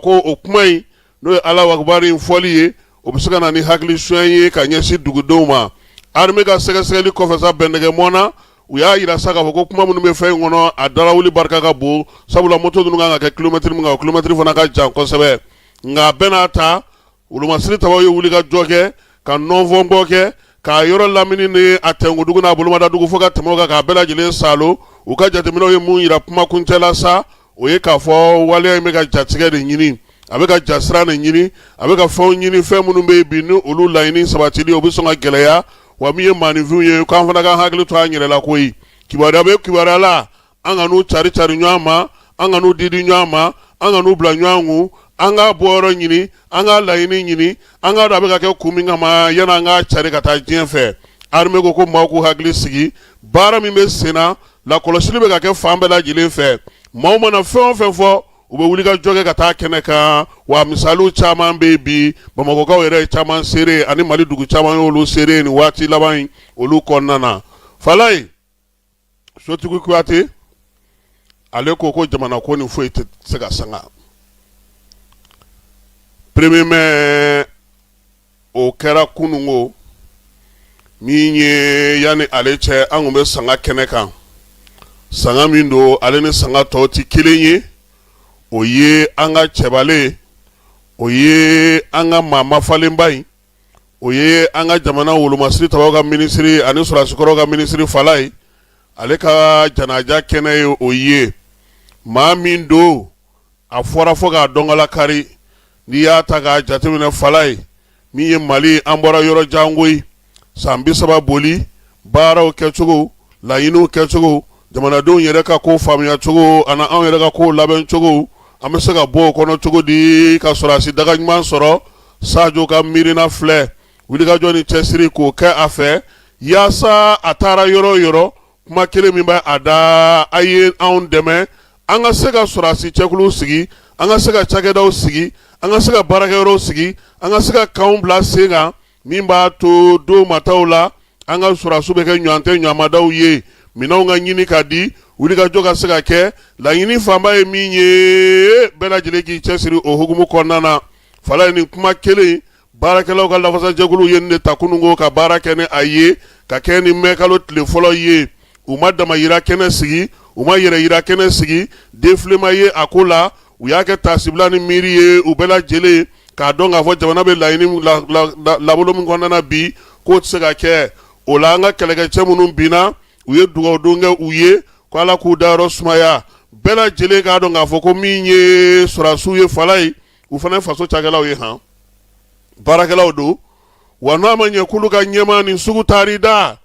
Ko o kuma in, n'o ye Alahu akubari in fɔli ye, o bɛ se ka na ni hakili suɲɛ ye ka ɲɛsin dugudenw ma. Armée ka sɛgɛsɛgɛli kɔfɛ sa, bɛndɛgɛ mɔnna, u y'a jira sa k'a fɔ ko kuma minnu bɛ fɛn in kɔnɔ, a darawuli barika ka bon, sabula moto ninnu kan ka kɛ kilomɛtiri min kan, o kilomɛtiri fana ka jan kosɛbɛ. Nka a bɛɛ n'a ta, wolomasiri tabaw ye wuli ka jɔ kɛ ka nɔnfɔnbɔ kɛ k'a yɔrɔ lamini ni a tɛnkudugu n'a bolomadadugu fo ka tɛmɛ o kan, k'a bɛɛ lajɛlen saalo. U ka jateminɛw ye mun jira kuma kuncɛ la sa? O ye k'a fɔ waleya in bɛ ka jatigɛ de ɲini, a bɛ ka jasira de ɲini, a bɛ ka fɛnw ɲini, fɛn minnu bɛ yen bi ni olu laɲini sabatili o bɛ sɔn ka gɛlɛya. Wa min ye maaninfinw ye, k'an fana ka hakili to an yɛrɛ la koyi. Kibaruya bɛ kibaruya la, an kan'u cari cari ɲɔgɔn ma, an kan'u didi ɲɔgɔn ma, an kan'u bila ɲɔgɔn kun. An k'a bɔyɔrɔ ɲini, an k'a laɲini ɲini, an k'a dɔn a bɛ ka kɛ kun min kama yanni an k'a cari ka taa diɲɛ fɛ. Armée ko ko maaw k'u hakili sigi, baara min bɛ sen na, lakɔlɔsili bɛ ka kɛ fan bɛɛ lajɛlen fɛ. Maaw mana fɛn o fɛn fɔ, u bɛ wuli ka jɔ kɛ ka taa kɛnɛ kan. Wa misaliw caman bɛ yen bi, bamakɔkaw yɛrɛ ye caman seere, ani Mali dugu caman y'olu seere nin waati laban in olu kɔnɔna na. Falaye Sotigi Kuyate, ale ko ko jamana ko ni foyi tɛ se ka sanga premier mai. O kɛra kununko min ye, yanni ale cɛ, an tun bɛ sanga kɛnɛ kan. Sanga min don, ale ni sanga tɔw tɛ kelen ye. O ye an ka cɛbalen, o ye an ka maa mafalenba in, o ye an ka jamana wolomasiri tabaw ka minisiri ani sɔrɔdasikɔrɔw ka minisiri Falaye, ale ka janaja kɛnɛ ye. O ye maa min don, a fɔra fo k'a dɔnkala kari. N'i y'a ta k'a jateminɛ, Falaye, min ye Mali, an bɔra yɔrɔ jan koyi. San 30 boli, baaraw kɛcogo, laɲiniw kɛcogo, jamanadenw yɛrɛ ka ko faamuya cogo ani anw yɛrɛ ka ko labɛn cogo, an bɛ se ka bɔ o kɔnɔ cogo di ka sɔrɔdasi daga ɲuman sɔrɔ? Sajo ka miirina filɛ, wulikajɔ ni cɛsiri k'o kɛ a fɛ yaasa a taara yɔrɔ o yɔrɔ, kuma kelen min bɛ a da, a ye anw dɛmɛ an ka se ka sɔrɔdasi cɛkuluw sigi, an ka se ka cakɛdaw sigi, an ka se ka baarakɛyɔrɔw sigi, an ka se ka kanw bila sen kan, min b'a to don nataw la an ka sɔrɔdasiw bɛ kɛ ɲɔgɔn tɛ ɲɔgɔnmadaw ye, minɛnw ka ɲini ka di, wulikajɔ ka se ka kɛ. Laɲini fanba ye min ye, bɛɛ lajɛlen k'i cɛsiri o hukumu kɔnɔna na. Falaye, nin kuma kelen, baarakɛlaw ka lafasajɛkulu ye nin de ta kununko ka baara kɛ ni a ye, ka kɛ ni mɛkalo tile fɔlɔ ye. U ma damayira kɛnɛ sigi, u ma yɛrɛ yira kɛnɛ sigi, défilé ma ye a ko la. U y'a kɛ taasibila ni miiri ye, u bɛɛ lajɛlen k'a dɔn k'a fɔ jamana bɛ laɲini labolo min kɔnɔna na bi, k'o tɛ se ka kɛ. O la, an ka kɛlɛkɛcɛ minnu binna, u ye dugawudon kɛ u ye ko Ala k'u dayɔrɔ sumaya. Bɛɛ lajɛlen k'a dɔn k'a fɔ ko min ye sɔrɔdasiw ye, Falaye, u fana ye faso cakɛlaw ye, han, baarakɛlaw don. Wa n'a ma ɲɛ k'olu ka ɲɛmaa nin sugu taar'i da,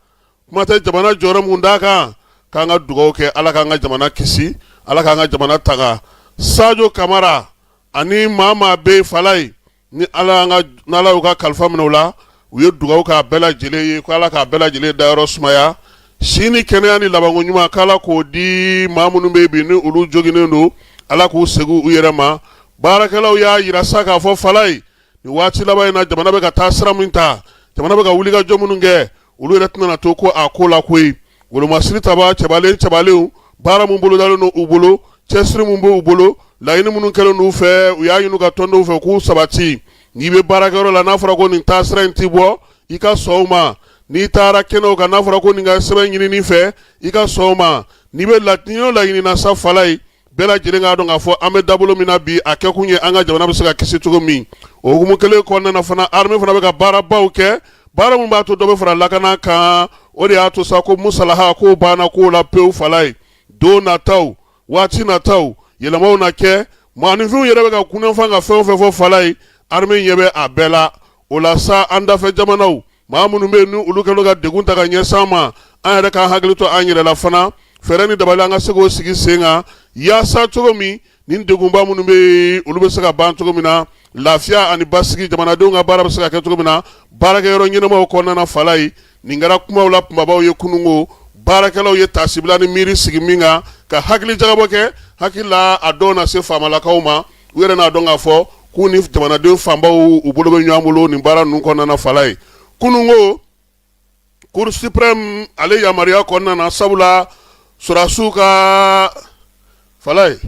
kuma tɛ jamana jɔyɔrɔ mun d'a kan. K'an ka dugawu kɛ, Ala k'an ka jamana kisi, Ala k'an ka jamana tanga. Sajo Kamara ani maa maa bɛ Falaye, ni Ala n'Ala y'u ka kalifa minɛ u la, u ye dugawu k'a bɛɛ lajɛlen ye ko Ala k'a bɛɛ lajɛlen dayɔrɔ sumaya, si ni kɛnɛya ni labanko ɲuman, k'Ala k'o di maa minnu bɛ bi ni olu joginnen don, Ala k'u segin u yɛrɛ ma. Baarakɛlaw y'a jira sa k'a fɔ, Falaye, nin waati laban in na, jamana bɛ ka taa sira min ta, jamana bɛ ka wulikajɔ minnu kɛ, olu yɛrɛ tɛna to ko a ko la koyi. Wolomasiri taba cɛbalen cɛbalenw, baara min bolodalen don u bolo, cɛsiri min b'u bolo, laɲini minnu kɛlen d'u fɛ, u y'a ɲini u ka tɔndenw fɛ k'u sabati. N'i bɛ baarakɛyɔrɔ la, n'a fɔra ko nin taasira in ti bɔ, i ka sɔn o ma. N'i taara kɛnɛw kan, n'a fɔra ko nin ka sɛbɛn ɲinini fɛ, i ka sɔn o ma. N'i bɛ laɲini o laɲini na sa, Falaye, bɛɛ lajɛlen k'a dɔn k'a fɔ an bɛ dabolo min na bi, a kɛkun ye an ka jamana bɛ se ka kisi cogo min. O hukumu kelen kɔnɔna na fana, armée fana bɛ ka baarabaw kɛ, baara min b'a to dɔ bɛ fara lakana kan. O de y'a to sa ko musalaha k'o banna k'o la pewu. Falaye, don nataw, waati nataw, yɛlɛmaw na kɛ. Maaninfinw yɛrɛ bɛ ka kunnafan ka fɛn o fɛn fɔ, Falaye, armée ɲɛ bɛ a bɛɛ la. O la sa, an dafɛ jamanaw maa minnu bɛ yen ni olu kɛlen ka degun ta ka ɲɛsin an ma, an yɛrɛ k'an hakili to an yɛrɛ la fana, fɛɛrɛ ni dabali an ka se k'o sigi sen kan yaasa cogo min nin degunba minnu bɛ yen, olu bɛ se ka ban cogo min na, lafiya ani basigi, jamanadenw ka baara bɛ se ka kɛ cogo min na baarakɛyɔrɔ ɲɛnamaw kɔnɔna na. Falaye, nin kɛra kumaw la kunbabaw ye kununko, baarakɛlaw ye taasibila ni miiri sigi min kan ka hakili jagabɔ kɛ. Hakili la, a dɔw na se faamalakaw ma, u yɛrɛ n'a dɔn k'a fɔ k'u ni jamanaden fanbaw u bolo bɛ ɲɔgɔn bolo nin baara ninnu kɔnɔna na. Falaye, kununko, Cour suprême ale yamaruya kɔnɔna na, sabula sɔrɔdasiw ka, Falaye,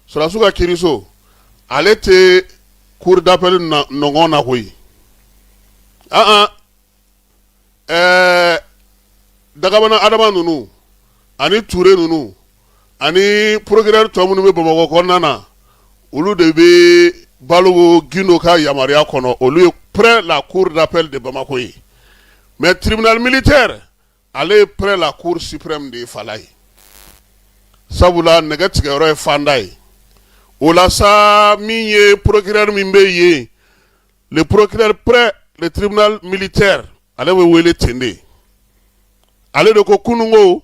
sɔrɔdasiw ka kiiriso Ale tɛ cour d'appel nɔngɔn na koyi. An ɛɛ Dagabana Adama ninnu ani Ture ninnu ani procureur tɔ minnu bɛ Bamakɔ kɔnɔna na, olu de bɛ Balogo Gindo ka yamaruya kɔnɔ. Olu ye près la cour d'appel de Bamako ye, mais tribunal militaire, ale ye près la cour suprême de ye, fala ye, sabula nɛgɛ tigɛyɔrɔ ye fanda ye. O la sa, min ye procureur min bɛ yen, le procureur près le tribunal militaire, ale bɛ wele ten de. Ale de ko kununko,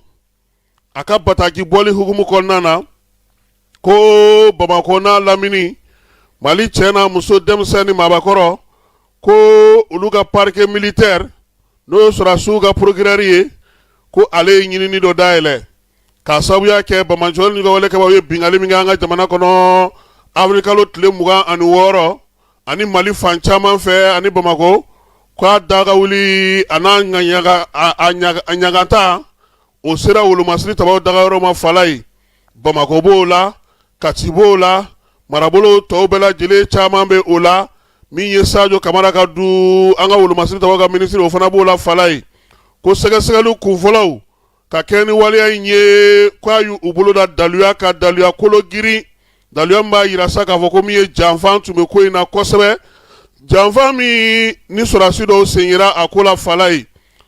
a ka bataki bɔli hukumu kɔnɔna na, ko Bamakɔ n'a lamini, Mali cɛ n'a muso, denmisɛn ni maabakɔrɔ, ko olu ka parquet militaire, n'o ye sɔrɔdasiw ka procureur ye, ko ale ye ɲinini dɔ dayɛlɛ k'a sababuya kɛ banbaanciw ni walekɛbaw ye binkanni min kɛ an ka jamana kɔnɔ avril kalo tile 26, ani Mali fan caman fɛ ani Bamakɔ, k'a da ka wuli a n'a ɲagata, o sera wolomasiri tabaw dagayɔrɔ ma, fala ye. Bamakɔ b'o la, Kati b'o la, marabolo tɔw bɛɛ lajɛlen caman bɛ o la. Min ye Sajo Kamara ka du, an ka wolomasiri tabaw ka minisiri, o fana b'o la, fala ye. Ko sɛgɛsɛgɛli kunfɔlɔw ka kɛ ni waleya in ye, k'a y'u bolo da daluya ka daluya kolo girin, daluya min b'a jira sa k'a fɔ ko min ye janfa tun bɛ ko in na kosɛbɛ, janfa min ni sɔrɔdasi dɔw sen yera a ko la, fala ye.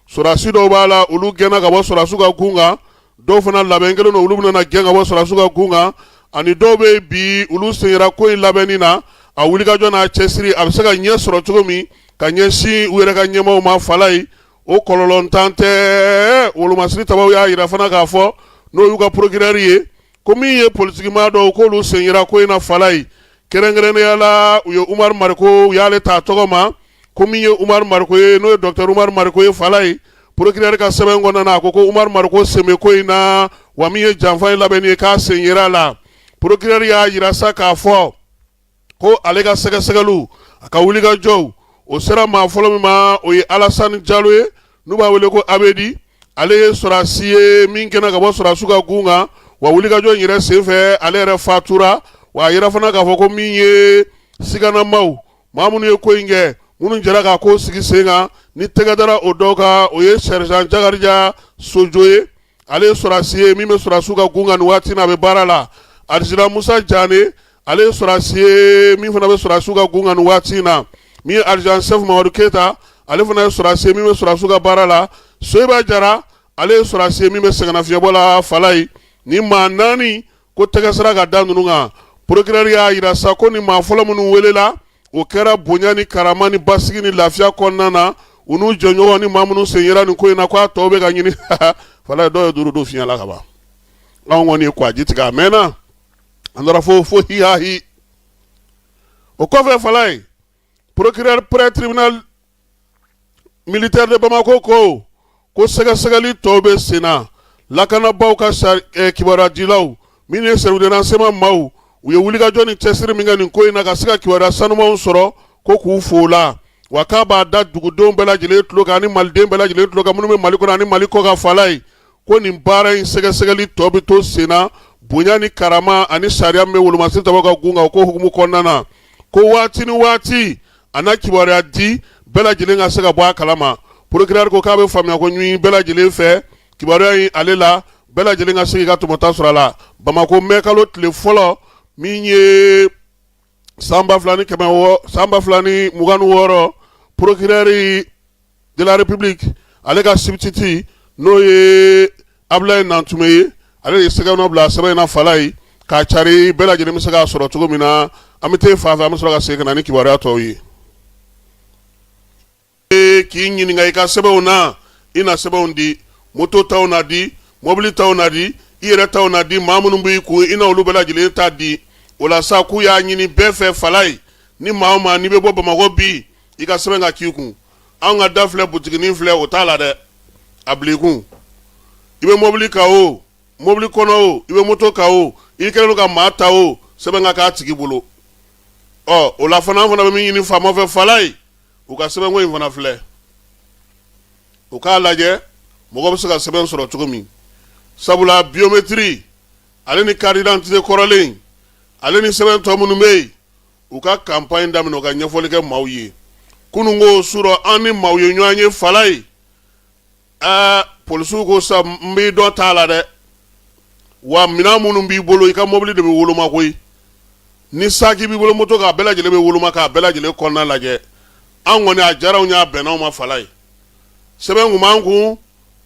Sɔrɔdasi dɔw b'a la, olu gɛnna ka bɔ sɔrɔdasiw ka gun kan, dɔw fana labɛn kelen don, olu bɛna na gɛn ka bɔ sɔrɔdasiw ka gun kan, ani dɔw bɛ bi, olu sen yera ko in labɛnni na, a wulikajɔ n'a cɛsiri, a bɛ se ka ɲɛ sɔrɔ cogo min ka ɲɛsin u yɛrɛ ka ɲɛmaaw ma, fala ye. O kɔlɔlɔntan tɛ. Wolomasiri tabaw y'a jira fana k'a fɔ, n'o y'u ka procureur ye, ko min ye politikimaa dɔw, k'olu sen yera ko in na, fala ye. Kɛrɛnkɛrɛnnenya la, u ye Umaru Mariko, u y'ale ta tɔgɔ ma, ko min ye Umaru Mariko ye, n'o ye docteur Umaru Mariko ye, fala ye. Procureur ka sɛbɛn kɔnɔna na, a ko ko Umaru Mariko sen bɛ ko in na, wa min ye janfa in labɛnni ye, k'a sen yera a la. Procureur y'a jira sa k'a fɔ ko ale ka sɛgɛsɛgɛliw, a ka wulikajɔw, o sera maa fɔlɔ min ma, o ye Alasani Jalo ye, n'u b'a wele ko Abedi. Ale ye sɔrɔdasi ye min gɛnna ka bɔ sɔrɔdasiw ka gun kan, wa wulikajɔ in yɛrɛ senfɛ, ale yɛrɛ fatura. Wa a yira fana k'a fɔ ko min ye siganamaw, maa minnu ye ko in kɛ, minnu jɛra k'a ko sigi sen kan, ni tɛgɛ dara o dɔw kan, o ye sergent Jakarija Sojo ye. Ale ye sɔrɔdasi ye min bɛ sɔrɔdasiw ka gun kan nin waati na, a bɛ baara la. Adjudant Musa Jane, ale ye sɔrɔdasi ye min fana bɛ sɔrɔdasiw ka gun kan nin waati na. Min ye adjudant chef Mamadu Keyita, ale fana ye sɔrɔdasi ye min bɛ sɔrɔdasiw ka baara la. Soyiba Jara, ale ye sɔrɔdasi ye min bɛ sɛgɛnnafiɲɛbɔ la, fala ye. Ni maa naani ko tɛgɛ sera ka da ninnu kan. Procureur y'a jira sa ko ni maa fɔlɔ minnu welela, o kɛra bonya ni karama ni basigi ni lafiya kɔnɔna na, u n'u jɛɲɔgɔn ni maa minnu sen yera nin ko in na, k'a tɔw bɛ ka ɲini, fala ye. Dɔw ye duuru don fiɲɛ la ka ban. Anw kɔni ye kwaji tigɛ, a mɛnna, an taara fo fo hihahi. O kɔfɛ, fala ye, procureur près tribunal militaire de Bamako ko sɛgɛsɛgɛli tɔw bɛ sen na. Lakanabaaw ka kibaruya dilaw, min ye service de renseignement maaw, u ye wulikajɔ ni cɛsiri min kɛ nin ko in na ka se ka kibaruya sanumanw sɔrɔ, ko k'u fo la, wa k'a b'a da dugudenw bɛɛ lajɛlen tulo kan ani maliden bɛɛ lajɛlen tulo kan, minnu bɛ Mali kɔnɔ ani Mali kɔkan, fala ye, ko nin baara in sɛgɛsɛgɛli tɔ bɛ to sen na, bonya ni karama ani sariya min bɛ wolomasiri tabaw ka gun kan, o ko hukumu kɔnɔna na, ko waati ni waati a na kibaruya di bɛɛ lajɛlen ka se ka bɔ a kalama. Procureur ko k'a bɛ faamuya ko ɲini bɛɛ lajɛlen fɛ kibaruya in ale la, bɛɛ lajɛlen ka se k'i ka tɔmɔta sɔrɔ a la. Bamakɔ, mɛ kalo tile fɔlɔ min ye san ba fila ni kɛmɛ 2026, procureur de la République, ale ka substitut, n'o ye Abulayi Nantume ye, ale de ye sɛgɛnɔ bila sɛbɛn in na, fala ye, k'a cari bɛɛ lajɛlen bɛ se k'a sɔrɔ cogo min na. An bɛ taa fan fɛ, an bɛ sɔrɔ ka segin ka na ni kibaruya tɔw ye. K'i ɲininka i ka sɛbɛnw na, i na sɛbɛnw di, moto taw na di, mobili taw na di, i yɛrɛ taw na di, maa minnu b'i kun, i na olu bɛɛ lajɛlen ta di. O la sa, k'u y'a ɲini bɛɛ fɛ, fala ye, ni maa o maa n'i bɛ bɔ Bamakɔ bi, i ka sɛbɛn ka k'i kun. Anw ka da filɛ, butiginin filɛ, o t'a la dɛ, a bila i kun. I bɛ mobili kan o, mobili kɔnɔ o, i bɛ moto kan o, i kɛlen don ka maa ta o, sɛbɛn ka k'a tigi bolo. Ɔ o la fana, an fana bɛ min ɲini faama fɛ, fala ye, u ka sɛbɛnko in fana filɛ, u k'a lajɛ mɔgɔ bɛ se ka sɛbɛn sɔrɔ cogo min, sabula biométrie ale ni carte d'identité kɔrɔlen ale ni sɛbɛn tɔ minnu bɛ yen. U ka campagne daminɛ, u ka ɲɛfɔli kɛ maaw ye. Kunun ko su rɔ, an ni maaw ye ɲɔgɔn ye Falaye. Ɛɛ, polisiw ko sa, n b'i dɔn t'a la dɛ, wa minɛn minnu b'i bolo, i ka mobili de bɛ woloma koyi. Ni saki b'i bolo, moto, k'a bɛɛ lajɛlen bɛ woloma, k'a bɛɛ lajɛlen kɔnɔna lajɛ. An kɔni, a diyara anw ye, a bɛnna anw ma Falaye. Sɛbɛn kun b'an kun,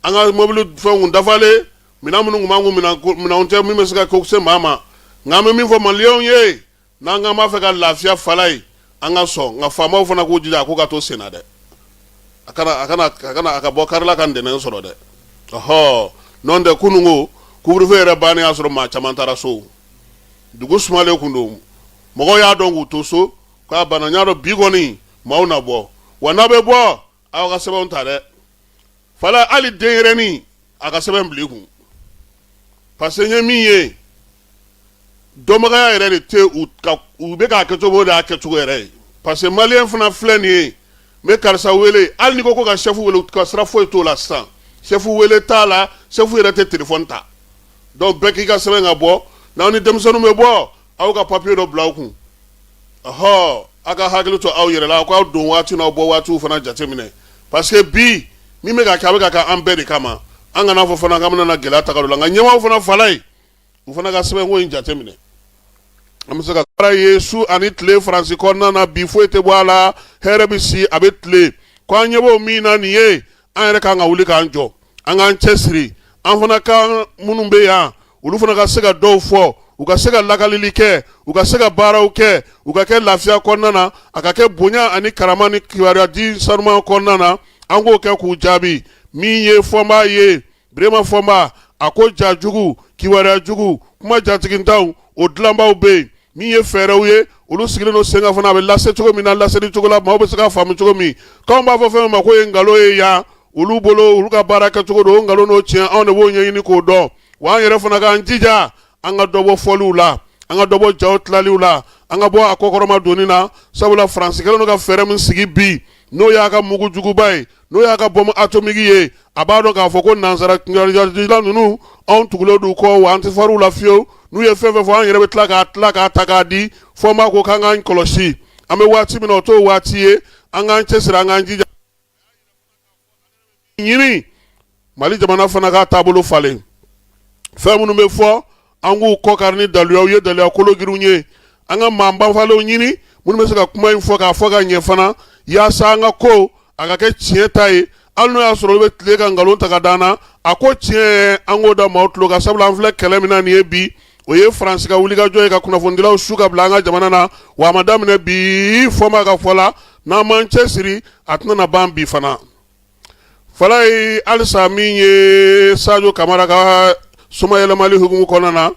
an ka mobili fɛnw kun dafalen, minɛn minnu kun b'an kun, minɛnw tɛ min bɛ se ka ko se maa ma. Nka an bɛ min fɔ maliyɛnw ye, n'an k'an b'a fɛ ka lafiya Falaye, an ka sɔn. Nka faamaw fana k'u jija a ko ka to senna dɛ, a kana a kana a kana a ka bɔ kari la ka ntɛnɛn sɔrɔ dɛ. Ɔhɔ, n'o tɛ, kunun ko couvre-feu yɛrɛ bannen y'a sɔrɔ maa caman taara so. Dugu sumalen kun don, mɔgɔw y'a dɔn k'u to so k'a banna. N y'a dɔn bi kɔni maaw na bɔ wa. N'a bɛ bɔ, aw ka sɛbɛnw ta dɛ Falaye. Hali denyɛrɛnin, a ka sɛbɛn bila i kun, parce que n ye min ye, dɔnbagaya yɛrɛ de tɛ u ka, u bɛ k'a kɛcogo de y'a kɛcogo yɛrɛ ye, parce que maliyɛn fana filɛ nin ye. N bɛ karisa wele, hali n'i ko ko ka chef wele, ka sira foyi t'o la sisan. Chef wele t'a la, chef yɛrɛ tɛ téléphone ta. Donc bɛɛ k'i ka sɛbɛn ka bɔ. N'aw ni denmisɛnninw bɛ bɔ, aw ka papier dɔ bila aw kun. Ɔhɔ, aw ka hakili to aw yɛrɛ la, aw k'aw don waati n'aw bɔ waatiw fana jateminɛ, parce que bi min bɛ ka kɛ, a bɛ ka kɛ an bɛɛ de kama. An kana fɔ fana k'an bɛna na gɛlɛya ta ka don la. Nka ɲɛmaaw fana Falaye, u fana ka sɛbɛnko in jateminɛ. An bɛ se ka baara ye su ani tile Faransi kɔnɔna na bi, foyi tɛ bɔ a la, hɛrɛ bɛ si, a bɛ tile. Ko an ɲɛ b'o min na nin ye, an yɛrɛ kan ka wuli k'an jɔ, an k'an cɛsiri. An fana ka minnu bɛ yan, olu fana ka se ka dɔw fɔ, u ka se ka lakalili kɛ, u ka se ka baaraw kɛ, u ka kɛ lafiya kɔnɔna na, a ka kɛ bonya ani karama ni kibaruya di sanuman kɔnɔna na. An k'o kɛ k'u jaabi. Min ye Fɔnba ye, Birema Fɔnba, a ko ja jugu, kibaruya jugu, kuma jatigintanw, o dilanbaw bɛ yen. Min ye fɛɛrɛw ye, olu sigilen don sen kan fana, a bɛ lase cogo min na, laseli cogo la maaw bɛ se k'a faamu cogo min. K'anw b'a fɔ fɛn min ma k'o ye nkalon ye yan, olu bolo, olu ka baara kɛcogo don. O nkalon n'o tiɲɛ, anw de b'o ɲɛɲini k'o dɔn. Wa an yɛrɛ fana k'an jija, an ka dɔ bɔ fɔliw la, an ka dɔ bɔ jaw tilaliw la, an ka bɔ a kɔkɔrɔma donni na, sabula Faransi kɛlen don ka fɛɛrɛ min sigi bi, n'o y'a ka mugu juguba ye, n'o y'a ka bombe atomique ye, a b'a dɔn k'a fɔ ko nansara kunjadila ninnu, anw tugulen d'u kɔ, wa an tɛ far'u la fiyewu. N'u ye fɛn fɛn fɔ, an yɛrɛ bɛ tila k'a ta k'a di. Fɔnba ko k'an k'an kɔlɔsi. An bɛ waati min na, o t'o waati ye. An k'an cɛsiri, an k'an jija ɲini Mali jamana fana k'a taabolo falen. Fɛn minnu bɛ fɔ, an k'u kɔkari ni daluyaw ye, daluya kologirinw ye. An ka maa banfalew ɲini minnu bɛ se ka kuma in fɔ k'a fɔ ka ɲɛ fana, yaasa an ka ko a ka kɛ tiɲɛ ta ye. Hali n'o y'a sɔrɔ olu bɛ tile ka nkalon ta ka d'an na, a ko tiɲɛ, an k'o da maaw tulo kan, sabula an filɛ kɛlɛ min na nin ye bi, o ye Faransi ka wulikajɔ ye ka kunnafonidilaw su ka bila an ka jamana na. Wa a ma daminɛ bi. Fɔnba ka fɔ la, n'an m'an cɛsiri, a tɛna na ban bi fana Falaye. Halisa, min ye Sajo Kamara ka somayɛlɛmali hukumu kɔnɔna na,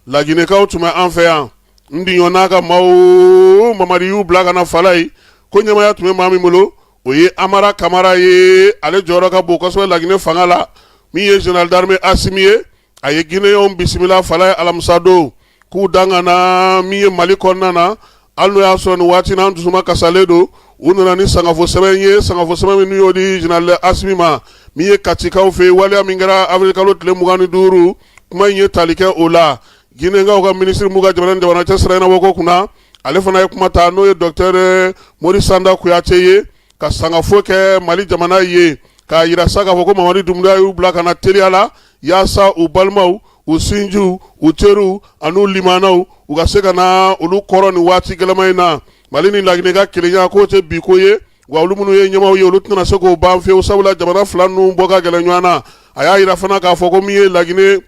Laginɛkaw tun bɛ an fɛ yan. N diɲɔ n'a ka maaw, Mamadi y'u bila ka na Falaye. Ko ɲɛmaaya tun bɛ maa min bolo, o ye Amara Kamara ye. Ale jɔyɔrɔ ka bon kosɛbɛ Laginɛ fanga la. Min ye général d'armée Asimi ye, a ye Guinéenw bisimila Falaye alamisa don, k'u dan ka na min ye Mali kɔnɔna na. Hali n'o y'a sɔrɔ nin waati n'an dusuma kasalen don, u nana ni sangafo sɛbɛn ye, sangafo sɛbɛn min n'u y'o di général Asimi ma. Min ye Katikaw fɛ yen, waleya min kɛra avril kalo tile 25, kuma in ye tali kɛ o la. Guinéenkaw ka minisiri m'u ka jamana ni jamana cɛ sira ɲɛnabɔ ko kunna, ale fana ye kuma ta, n'o ye docteur Mori Sanda Kuyate ye, ka sangafo kɛ Mali jamana ye, k'a yira sa k'a fɔ ko Mamadi Dunbuya y'u bila ka na teliya la, yaasa u balimaw, u sinjiw, u teriw an'u limanaw, u ka se ka na olu kɔrɔ nin waati gɛlɛma in na. Mali ni Laginɛ ka kelenya k'o tɛ bi ko ye, wa olu minnu ye ɲɛmaaw ye, olu tɛna se k'o ban fiyewu, sabula jamana fila ninnu bɔ ka gɛlɛn ɲɔgɔn na. A y'a yira fana k'a fɔ ko min ye Laginɛ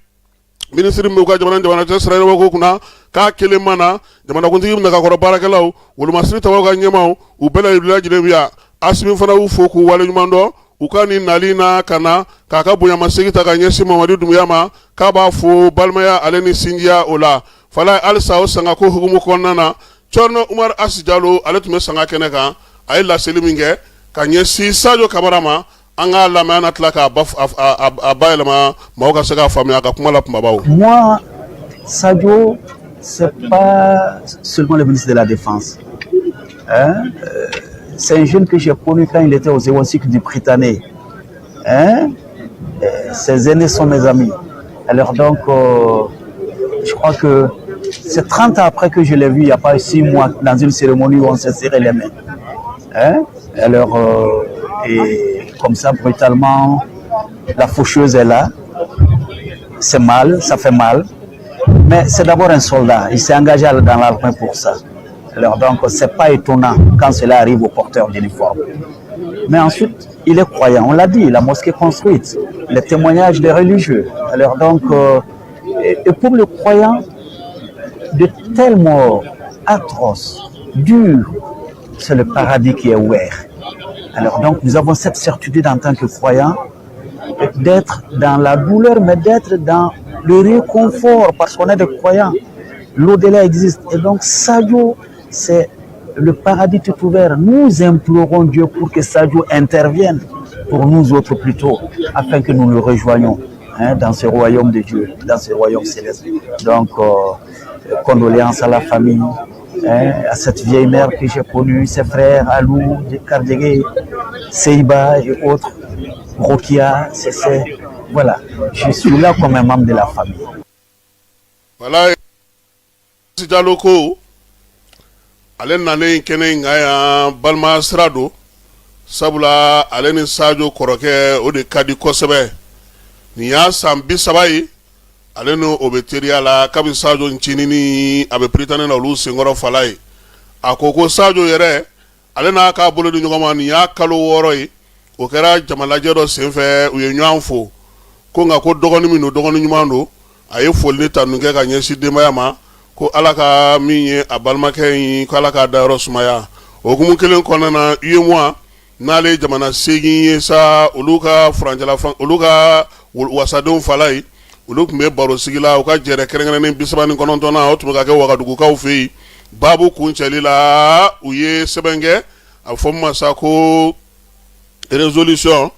minisiri min b'u ka jamana jamana cɛ sira ɲɛnabɔ ko kunna, k'a kelen ma na, jamanakuntigi nagakɔrɔ baarakɛlaw, wolomasiri tabaw ka ɲɛmaaw, u bɛɛ lajɛlen bi yan. Asimi fana y'u fo k'u waleɲuman dɔn u ka nin nali na ka na k'a ka bonyamasegin ta ka ɲɛsin Mamadi Dunbuya ma, k'a b'a fo balimaya ale ni sinjiya o la Falaye. Halisa o sangako hukumu kɔnɔna na, Cɔrɔnɔ Umaru Asi Jalo, ale tun bɛ sanga kɛnɛ kan. A ye laseli min kɛ ka ɲɛsin Sajo Kamara ma, an k'a lamɛn. An na tila k'a bayɛlɛma, maaw ka se k'a faamuya a ka kuma la kunbabaw. Moi, Sadio, c'est pas seulement le ministre de la Défense. Hein? C'est un jeune que j'ai connu quand il était aux Éwasiques du Prytanée. Hein? Ses aînés sont mes amis. Alors donc, je crois que C'est 30 ans après que je l'ai vu, il n'y a pas 6 mois, dans une cérémonie où on s'est serré les mains. Hein? Alors, et comme ça, brutalement, la faucheuse est là. C'est mal, ça fait mal. Mais c'est d'abord un soldat. Il s'est engagé dans l'armée pour ça. Alors donc, c'est pas étonnant quand cela arrive au porteur d'uniforme. Mais ensuite, il est croyant. On l'a dit, la mosquée construite, les témoignages des religieux. Alors donc, et pour le croyant, de telles morts atroces, dures, c'est le paradis qui est ouvert. Alors donc, nous avons cette certitude en tant que croyants d'être dans la douleur, mais d'être dans le réconfort, parce qu'on est des croyants. L'au-delà existe. Et donc, Sadio, c'est le paradis tout ouvert. Nous implorons Dieu pour que Sadio intervienne pour nous autres plutôt, afin que nous le rejoignions, hein, dans ce royaume de Dieu, dans ce royaume céleste. Donc, condoléances à la famille, hein, à cette vieille mère que j'ai connue, ses frères, Alou, Kardege, Seiba et autres, Rokia, c'est, voilà, je suis là comme un membre de la famille. Voilà, Jalo ko ale nalen kɛnɛ in kan yan, balima sira don, sabula ale ni Sadio kɔrɔkɛ o de ka di kosɛbɛ. Nin y'a san 30 ye ale ni o bɛ teriya la kabi Sadio ncinin a bɛ Prytanée na, olu senkɔrɔ fala ye. A ko ko Sadio yɛrɛ, ale n'a k'a bolo di ɲɔgɔn ma, nin y'a kalo 6 ye. O kɛra jamalajɛ dɔ senfɛ, u ye ɲɔgɔn fo ko nka ko dɔgɔnin min don, dɔgɔnin ɲuman don. A ye foli ni tanu kɛ ka ɲɛsin denbaya ma, ko Ala ka min ye a balimakɛ in, ko Ala k'a dayɔrɔ sumaya. O hukumu kelen kɔnɔna na, UEMOA, n'ale ye jamana 8 ye sa, olu ka furancɛla, olu ka wasadenw fala ye, olu tun bɛ baro sigi la. U ka jɛrɛ kɛrɛnkɛrɛnnen 39nan, o tun bɛ ka kɛ Wagadugukaw fɛ yen. Baabu kuncɛli la, u ye sɛbɛn kɛ, a bɛ fɔ min ma sa ko résolution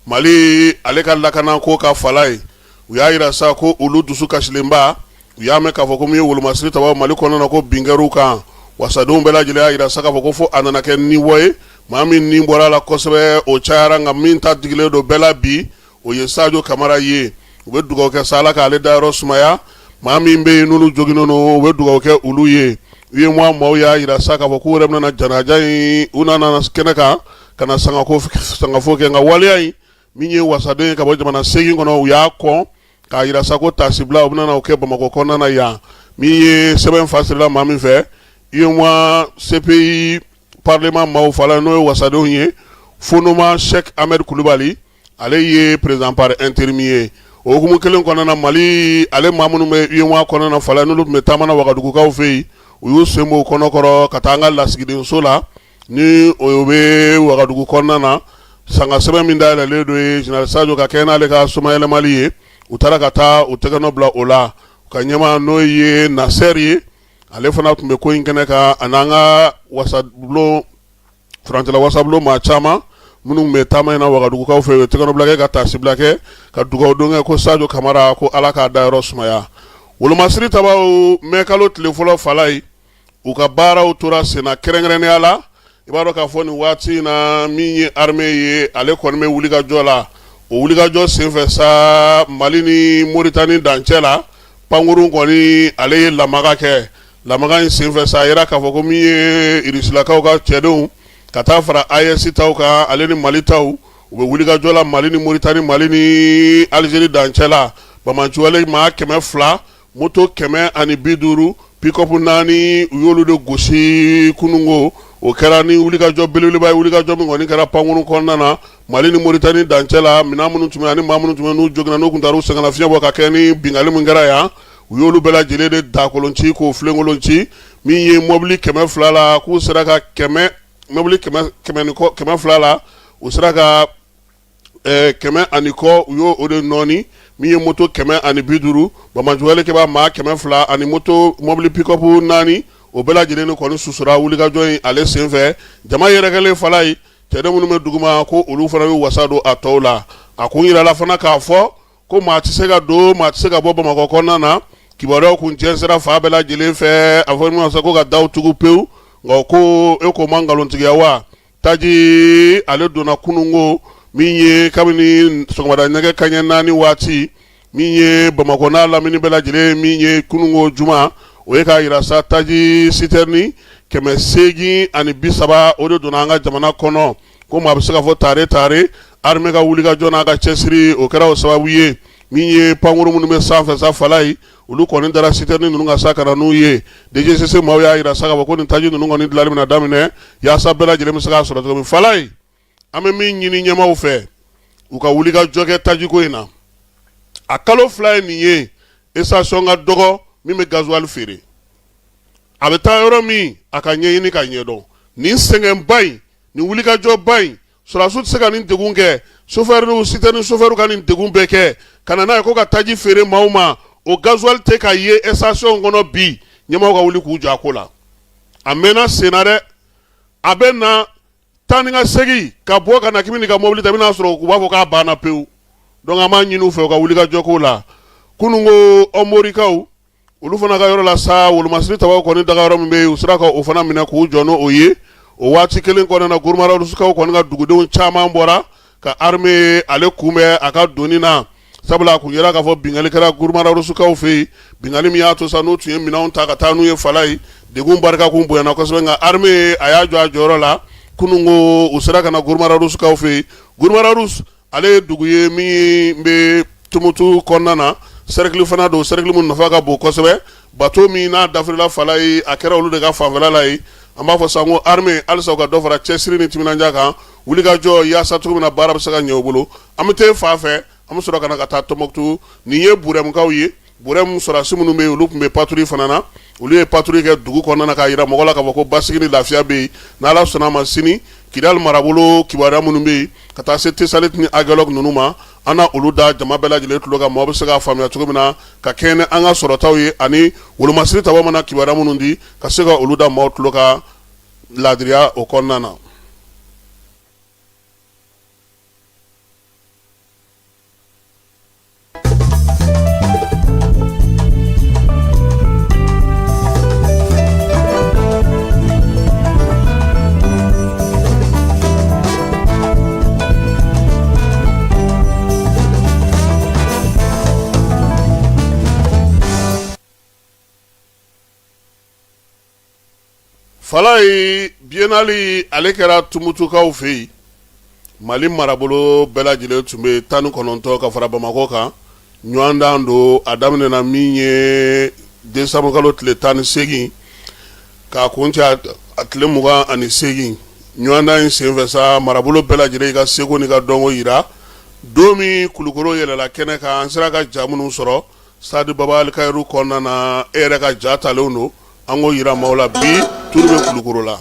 Mali ale ka lakanako ka fala ye. U y'a yira sa ko olu dusu kasilenba, u y'a mɛn k'a fɔ ko min ye wolomasiri tabaw Mali kɔnɔna na, ko bin kɛr'u kan. Wasadenw bɛɛ lajɛlen y'a yira sa k'a fɔ ko fo a nana kɛ nibɔ ye, maa min ni bɔra a la kosɛbɛ, o cayara, nka min ta digilen don bɛɛ la bi, o ye Sadio Kamara ye. U bɛ dugawu kɛ sa Ala k'ale dayɔrɔ sumaya. Maa min bɛ yen n'olu joginnen don, u bɛ dugawu kɛ olu ye. UEMOA maaw y'a yira sa k'a fɔ k'u yɛrɛ bɛna janaja in, u nana kɛnɛ kan ka na sangako sangafo kɛ, nka waleya in min ye wasaden ye ka bɔ jamana 8 kɔnɔ, u y'a kɔn k'a yira sa ko tasibila u bɛna o kɛ Bamakɔ kɔnɔna na yan. Min ye sɛbɛn fasirila maa min fɛ, UEMOA CPI parlement maaw fala, n'o ye wasadenw ye, Fonoma Sheikh Ahmed Kulubali, ale ye président par intérim ye. O hukumu kelen kɔnɔna na, Mali ale maa minnu bɛ UEMOA kɔnɔna na fala, n'olu tun bɛ taama na Wagadugukaw fɛ yen, u y'u sen bɔ o kɔnɔkɔrɔ ka taa an ka lasigidenso la ni o bɛ Wagadugu kɔnɔna na. Sanga sɛbɛn min dayɛlɛlen don ye général Sadio ka kɛ n'ale ka somayɛlɛmali ye, u taara ka taa u tɛgɛnɔ bila o la. U ka ɲɛmaa, n'o ye Nasɛri ye, ale fana tun bɛ ko in kɛnɛ kan, ani an ka wasabulon, furancɛla wasabulon maa caman minnu bɛ taama in na Wagadugukaw fɛ, u ye tɛgɛnɔbila kɛ ka taasibila kɛ ka dugawu don kɛ ko Sadio Kamara, ko Ala k'a dayɔrɔ sumaya. Wolomasiri tabaw, mɛkalo tile fɔlɔ fala ye, u ka baaraw tora senna. Kɛrɛnkɛrɛnnenya la, i b'a dɔn k'a fɔ nin waati in na, min ye armée ye, ale kɔni bɛ wulikajɔ la. O wulikajɔ senfɛ sa, Mali ni Moritani dancɛ la, pankurun kɔni ale ye lamaga kɛ. Lamaga in senfɛ sa, a yira k'a fɔ ko min ye Irisilakaw ka cɛdenw ka taa fara AES taw kan, ale ni Mali taw, u bɛ wulikajɔ la Mali ni Moritani, Mali ni Alizeri dancɛ la. Banbaanciwale maa 200, moto 150, pick-up naani, u y'olu de gosi kununko. O kɛra ni wulikajɔ belebeleba ye, wulikajɔ min kɔni kɛra pankurun kɔnɔna na Mali ni Moritani dancɛ la. Minɛn minnu tun bɛ ani maa minnu tun bɛ n'u joginna, n'u tun taara u sɛgɛnna fiɲɛ bɔ ka kɛ ni binkanni min kɛra yan, u y'olu bɛɛ lajɛlen de dakolon ci k'o filenkolon ci. Min ye mɔbili 200 la, k'u sera ka kɛmɛ mɔbili kɛmɛ kɛmɛ ni kɔ, 200 la, u sera ka 100 ani kɔ, u y'o o de nɔɔni. Min ye moto 150, banbaanciwale kɛba maa 200 ani moto mɔbili pick-up naani, o bɛɛ lajɛlen de kɔni susura wulikajɔ in ale senfɛ. Jama yɛrɛkɛlen fala ye, cɛden minnu bɛ duguma, ko olu fana y'u wasa don a tɔw la. A kun yirala fana k'a fɔ ko maa tɛ se ka don, maa tɛ se ka bɔ Bamakɔ kɔnɔna na. Kibaruyaw kun jɛnsɛra fan bɛɛ lajɛlen fɛ, a fɔ min ma ko ka daw tugu pewu, nka ko e ko ma nkalontigiya wa. Taji ale donna kununko min ye kabini sɔgɔmada nɛgɛ kaɲɛ 4 waati, min ye Bamakɔ n'a lamini bɛɛ lajɛlen, min ye kununko juma. o ye k'a jira sa taji sitɛrini 830, o de donna an ka jamana kɔnɔ. Ko maa bɛ se k'a fɔ tare tare, armée ka wulikajɔ n'a ka cɛsiri, o kɛra o sababu ye. Min ye pankuru minnu bɛ sanfɛ sa, Falayi, olu kɔni dara sitɛrini ninnu kan sa ka na n'u ye. DGCC maaw y'a jira sa k'a fɔ ko nin taji ninnu kɔni dilanni bɛna daminɛ yaasa bɛɛ lajɛlen bɛ se k'a sɔrɔ cogo min. Falayi, an bɛ min ɲini ɲɛmaaw fɛ, u ka wulikajɔ kɛ tajiko in na. A kalo 2 ye nin ye, station ka dɔgɔ min bɛ gasoil feere. A bɛ taa yɔrɔ min, a ka ɲɛɲini ka ɲɛdɔn. Nin sɛgɛnba in, nin wulikajɔba in, sɔrɔdasiw tɛ se ka nin degun kɛ, sofɛriw, sitɛrini sofɛriw ka nin degun bɛɛ kɛ ka na n'a ye ko ka taji feere maaw ma, o gasoil tɛ ka ye station kɔnɔ bi. Ɲɛmaaw ka wuli k'u jɔ a ko la. A mɛnna senna dɛ, a bɛ na taa ni ka segin ka bɔ ka na k'i bɛn'i ka mobili ta, i bɛn'a sɔrɔ u b'a fɔ k'a banna pewu. Donc an b'a ɲini u fɛ, u ka wulikajɔ k'o la. Kunun ko Ɔnmorikaw, olu fana ka yɔrɔ la sa, wolomasiri tabaw kɔni daga yɔrɔ min bɛ yen, u sera ka o fana minɛ k'u jɔ n'o ye. O waati kelen kɔnɔna na, Gourma-Rharous-kaw kɔni ka dugudenw caman bɔra ka armée ale kunbɛn a ka donni na, sabula a kun yera k'a fɔ binkanni kɛra Gourma-Rharous-kaw fɛ yen, binkanni min y'a to sa n'u tun ye minɛnw ta ka taa n'u ye Falayi, degun barika kun bonyana kosɛbɛ. Nka armée a y'a jɔ a jɔyɔrɔ la. Kunun ko u sera ka na Gourma-Rharous-kaw fɛ yen. Gourma-Rharous, ale ye dugu ye min bɛ Tumutu kɔnɔna na, cercle fana don, cercle min nafa ka bon kosɛbɛ. Bateau min n'a dafirila Falayi, a kɛra olu de ka fanfɛla la yen. An b'a fɔ sa ko armée halisa u ka dɔ fara cɛsiri ni timinandiya kan, wulikajɔ, yaasa cogo min na baara bɛ se ka ɲɛ u bolo. An bɛ taa fan fɛ, an bɛ sɔrɔ ka na ka taa Tɔnbɔkutu. Nin ye Burɛmukaw ye. Burɛmu sɔrɔdasi minnu bɛ yen, olu tun bɛ patrouille fana na. Olu ye patrouille kɛ dugu kɔnɔna na k'a jira mɔgɔ la k'a fɔ ko basigi ni lafiya bɛ yen. N'Ala sɔnna a ma, sini Kidali marabolo kibaruya minnu bɛ yen, ka taa se Tesalit ni Agelɔk ninnu ma, an na olu da jama bɛɛ lajɛlen tulo kan, maaw bɛ se k'a faamuya cogo min na, ka kɛɲɛ ni an ka sɔrɔtaw ye, ani wolomasiri tabaw mana kibaruya minnu di, ka se ka olu da maaw tulo kan laadiriya o kɔnɔna na. Falayi, biennale ale kɛra Tumutukaw fɛ yen. Mali marabolo bɛɛ lajɛlen tun bɛ 19 ka fara Bamakɔ kan. Ɲɔgɔndan don, a daminɛna min ye décembre kalo tile 18 k'a kuncɛ a tile 28. Ɲɔgɔndan in senfɛ sa, marabolo bɛɛ lajɛlen ka seko n'i ka dɔnko jira. Don min Kulukoro yɛlɛla kɛnɛ kan, an sera ka ja minnu sɔrɔ stade Baba Alikayiru kɔnɔna na, e yɛrɛ ka ja talenw don, an k'o jira maaw la. Bi tour bɛ Kulukoro la.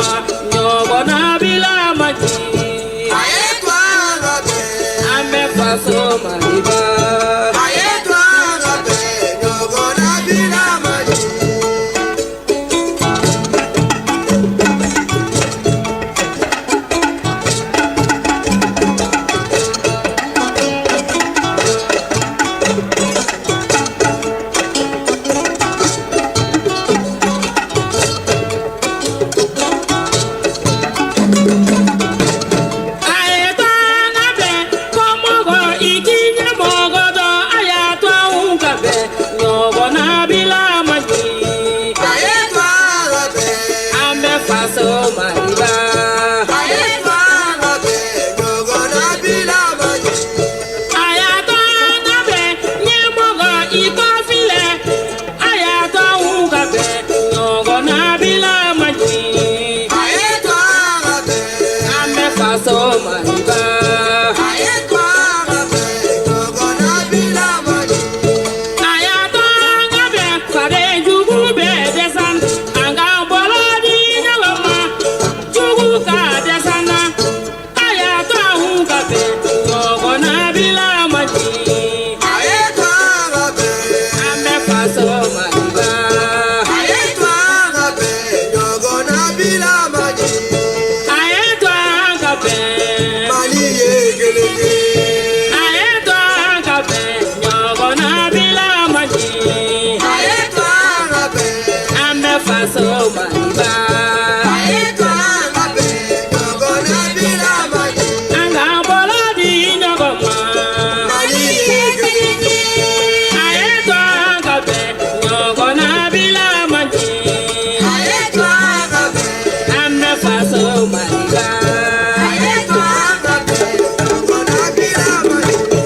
ma ɲɔgɔnnabila ma jigin. A ye to an ka bɛn. An bɛ faso Maliba. A ye to an ka bɛn ɲɔgɔnnabila ma jigin. A ye to an ka bɛn ko mɔgɔ i k'i ɲɛ mɔgɔ dɔn a y'a to anw ka bɛn ɲɔgɔnnabila ma jigin. A ye to an ka bɛn. An bɛ faso Maliba. A ye to an ka bɛn ɲɔgɔnnabila ma jigin. A y'a to an ka bɛn ɲɛmɔgɔ i kɔfilɛ a y'a to anw ka bɛn ɲɔgɔnnabila ma jigin. A ye to an ka bɛn. An bɛ faso Maliba. A ye to an ka bɛn ɲɔgɔnnabila ma jigin. A y'a to an ka bɛn faden jugu bɛɛ dɛsɛ an k'an bolo di ɲɔgɔn ma jugu ka dɛsɛ an na a y'a to anw ka bɛn ɲɔgɔnnabila ma jigin. A ye to an ka bɛn. An bɛ faso Maliba. A ye to an ka bɛn ɲɔgɔnnabila ma jigin. A ye to an ka bɛn. Mali ye kelen ye. A ye to an ka bɛn ɲɔgɔnnabila ma jigin. A ye to an ka bɛn. An bɛ faso Maliba. A ye to an ka bɛn ɲɔgɔnnabila ma jigin. An k'an bolo di ɲɔgɔn ma. Mali ye kelen ye. A ye to an ka bɛn ɲɔgɔnnabila ma jigin. A ye to an ka bɛn. An bɛ faso Maliba. A ye to an ka bɛn ɲɔgɔnnabila ma jigin.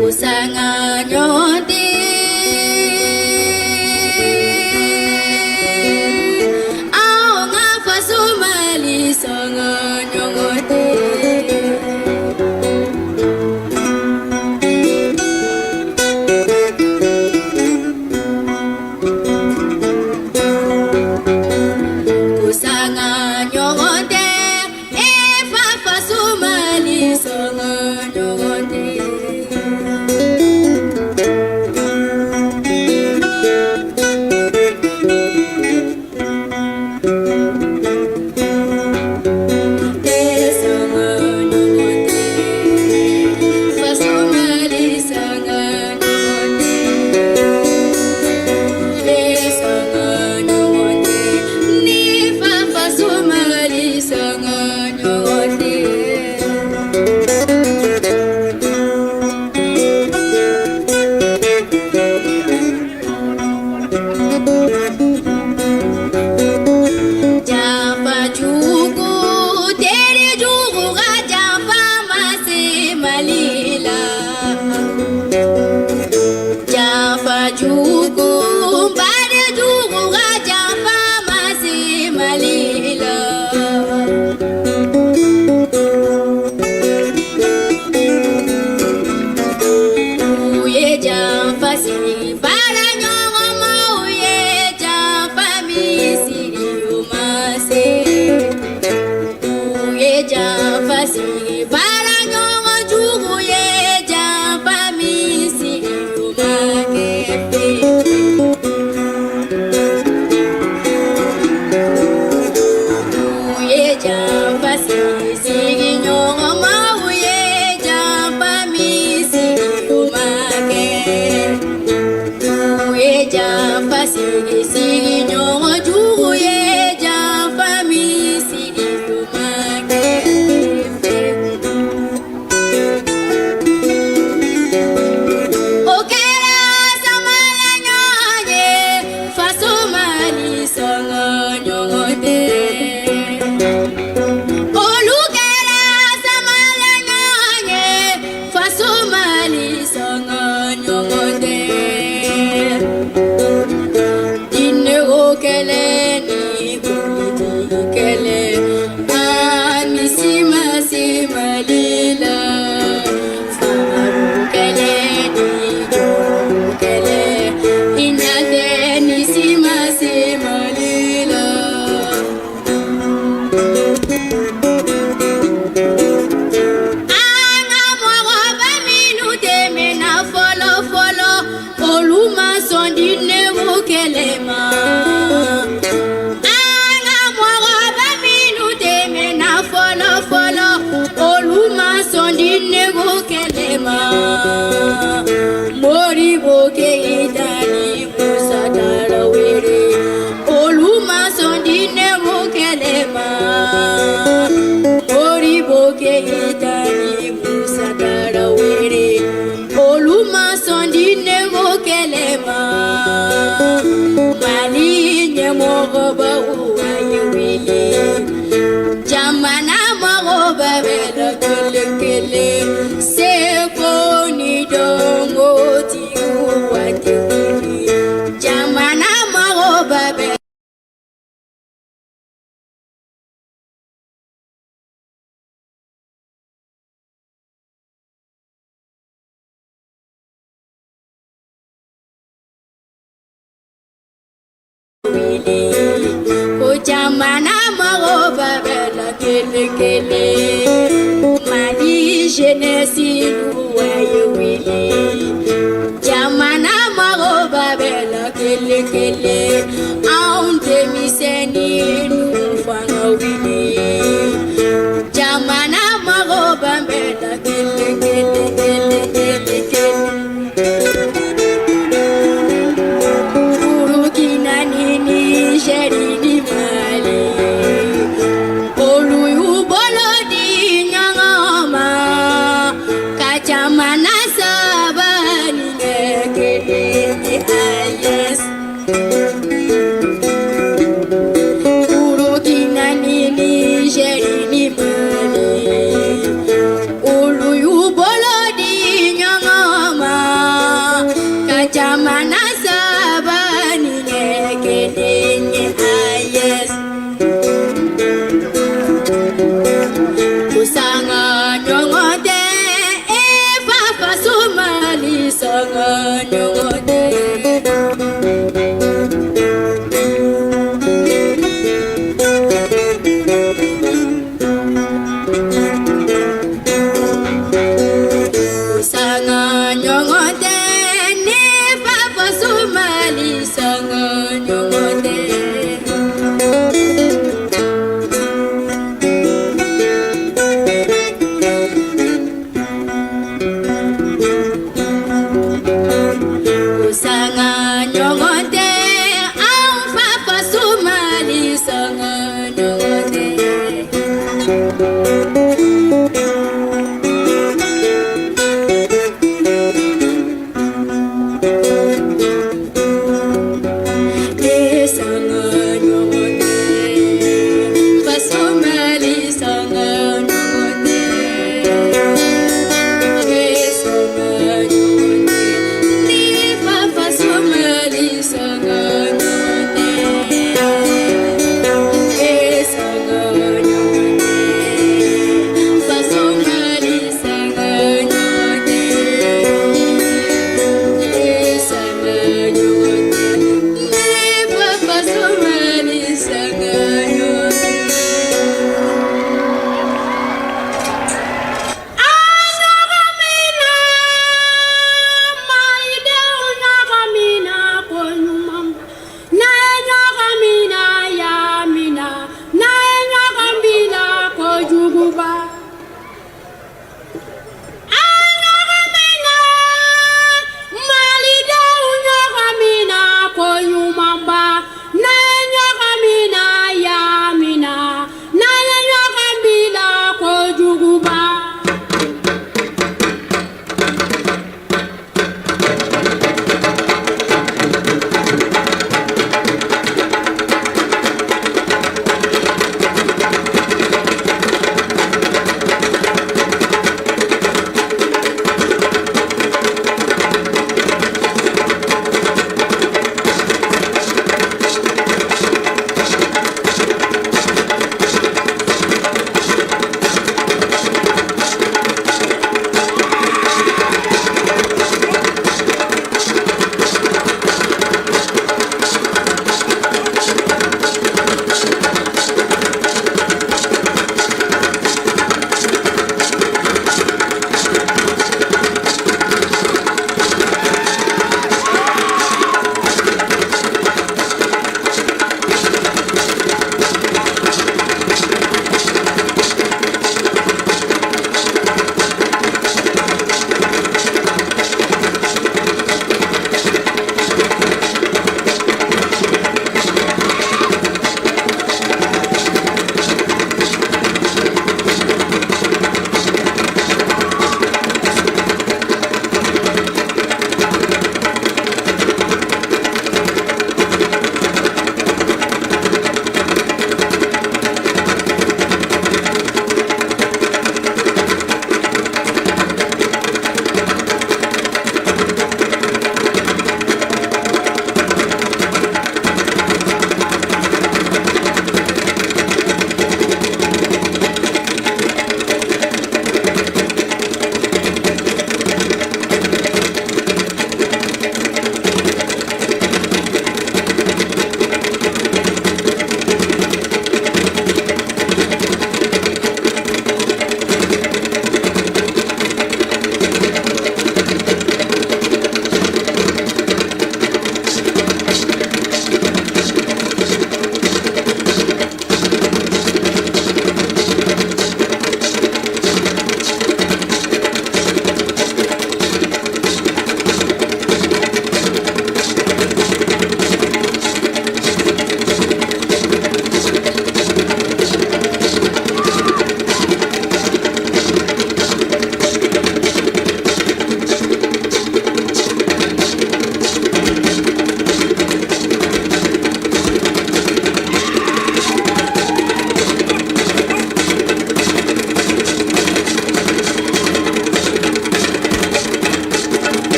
Kusanga ɲɔgɔn tɛ anw ka faso Mali sanga ɲɔgɔn tɛ. Kusanga ɲɔgɔn tɛ e fa faso Mali sanga ɲɔgɔn tɛ. Janfa jugu teri jugu ka janfa ma se Mali la. Janfa jugu baden jugu ka janfa ma se Mali la. U ye janfa siri baara ɲɔgɔn ma u ye janfa min siri u ma se. U ye janfa siri baara ɲɔgɔn jugu ye janfa min siri u ma kɛ fiyewu. U ye janfa siri sigiɲɔgɔn ma u ye janfa. kɛlɛ, an ni si ma se Mali la. Fangaro kɛlɛ ni jɔrɔ kɛlɛ, i ɲɛ tɛ ni si ma se Mali la. An ka mɔgɔba minnu tɛmɛna fɔlɔ fɔlɔ, olu ma sɔn diinɛw kɛlɛ ma. An ka mɔgɔba minnu tɛmɛna fɔlɔ fɔlɔ, olu ma sɔn diinɛw kɛlɛ ma. Modibo Keyita ni Musa Tarawele, olu ma sɔn diinɛw kɛlɛ ma. Modibo Keyita ni Musa Tarawele, olu ma sɔn diinɛw kɛlɛ ma. Mali ɲɛmɔgɔbaw a ye wuli, jamana mago bɛɛ la kelen kelen, seko ni dɔnko tigiw waati wuli, jamana mago bɛɛ. Wuli ko jamana mago bɛɛ la kelen kelen, Mali jeunesse a ye wuli, jamana mago bɛɛ la kelen kelen, anw denmisɛnninw fana wuli, jamana mago bɛɛ la kelen kelen kelen kelen kelen. Burukina ni Nizɛri ni Mali, olu y'u bolo di ɲɔgɔn ma ka jamana saba nin kɛ kelen ye AES. Burukina ni Nizɛri ni Mali, olu y'u bolo di ɲɔgɔn ma ka jamana saba nin kɛ kelen ye AES. Ko sanga ɲɔgɔn tɛ, e fa faso Mali sanga ɲɔgɔn tɛ. Ko sanga ɲɔgɔn tɛ, ne fa faso Mali sanga ɲɔgɔn tɛ. Ko sanga ɲɔgɔn tɛ, an fa faso Mali sanga ɲɔgɔn tɛ. E sanga ɲɔgɔn tɛ, faso Mali sanga ɲɔgɔn tɛ. E sanga ɲɔgɔn tɛ, ne fa faso Mali sanga ɲɔgɔn tɛ. E sanga ɲɔgɔn tɛ, faso Mali sanga ɲɔgɔn tɛ. E sanga ɲɔgɔn tɛ, ne fa faso Mali sanga ɲɔgɔn tɛ. An ɲagamina, Malidenw ɲagamina ko ɲuman, n'a ye ɲagamina yamina, n'a ye ɲagamina kojuguba. An ɲagamina, Malidenw ɲagamina ko ɲumanba, n'a ye ɲagamina yamina, n'a ye ɲagamina kojuguba.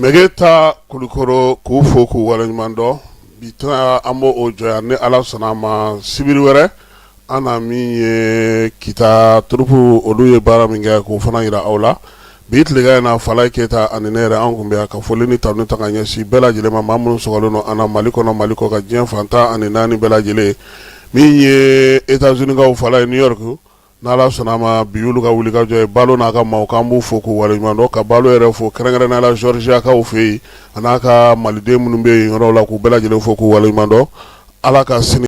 Mɛgeta Kulukoro k'u fo k'u waleɲuman dɔn bi ta an b'o o jɔ yan ni Ala sɔnna a ma sibiri wɛrɛ an na min ye Kita troupe olu ye baara min kɛ k'o fana jira aw la bi tilegan in na Falaye Keyita ani ne yɛrɛ an tun bɛ yan ka foli ni tanu ta ka ɲɛsin bɛɛ lajɛlen ma maa minnu sɔgɔlen don an na Mali kɔnɔ Mali kɔkan diɲɛ fan 14 bɛɛ lajɛlen min ye États-Unis kaw Falaye New York N'Ala sɔnna a ma bi y'olu ka wulikajɔ ye Balo n'a ka maaw k'an b'u fo k'u waleɲuman dɔn ka Balo yɛrɛ fo kɛrɛnkɛrɛnnenya la Georgia kaw fɛ yen a n'a ka maliden minnu bɛ yen yɔrɔw la k'u bɛɛ lajɛlen fo k'u waleɲuman dɔn Ala ka sini